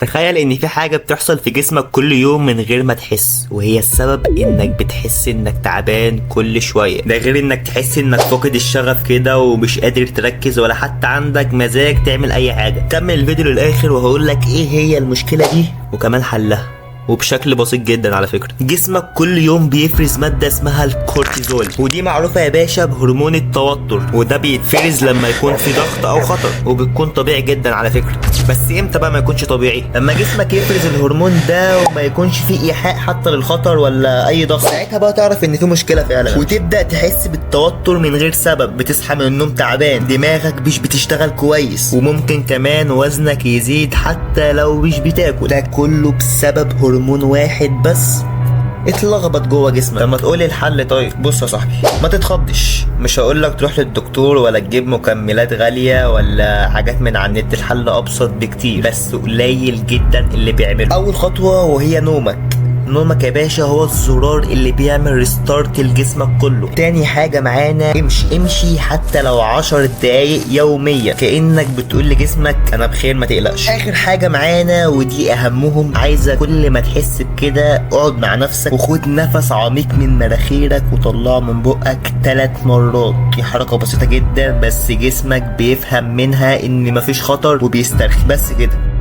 تخيل ان في حاجة بتحصل في جسمك كل يوم من غير ما تحس، وهي السبب انك بتحس انك تعبان كل شوية. ده غير انك تحس انك فاقد الشغف كده ومش قادر تركز ولا حتى عندك مزاج تعمل اي حاجة. كمل الفيديو للاخر وهقولك ايه هي المشكلة دي وكمان حلها، وبشكل بسيط جدا. على فكرة جسمك كل يوم بيفرز مادة اسمها الكورتيزول، ودي معروفة يا باشا بهرمون التوتر، وده بيتفرز لما يكون في ضغط او خطر، وبتكون طبيعي جدا على فكرة. بس امتى بقى ما يكونش طبيعي؟ لما جسمك يفرز الهرمون ده وما يكونش فيه ايحاء حتى للخطر ولا اي ضغط، ساعتها بقى تعرف ان في مشكلة فعلا، وتبدأ تحس بالتوتر من غير سبب. بتصحى من النوم تعبان، دماغك مش بتشتغل كويس، وممكن كمان وزنك يزيد حتى لو مش بتاكل. ده كله بسبب هرمون واحد بس اتلخبط جوه جسمك. طب ما تقولي الحل؟ طيب بص يا صاحبي، ما تتخضش، مش هقولك تروح للدكتور ولا تجيب مكملات غالية ولا حاجات من على النت. الحل ابسط بكتير، بس قليل جدا اللي بيعمله. اول خطوة وهي نومك. نومك يا باشا هو الزرار اللي بيعمل restart لجسمك كله. تاني حاجة معانا، امشي. امشي حتى لو 10 دقايق يوميا، كأنك بتقول لجسمك انا بخير ما تقلقش. اخر حاجة معانا ودي اهمهم، عايزة كل ما تحس بكده اقعد مع نفسك وخد نفس عميق من مناخيرك وطلعه من بقك 3 مرات. دي حركة بسيطة جدا بس جسمك بيفهم منها ان مفيش خطر وبيسترخي. بس كده.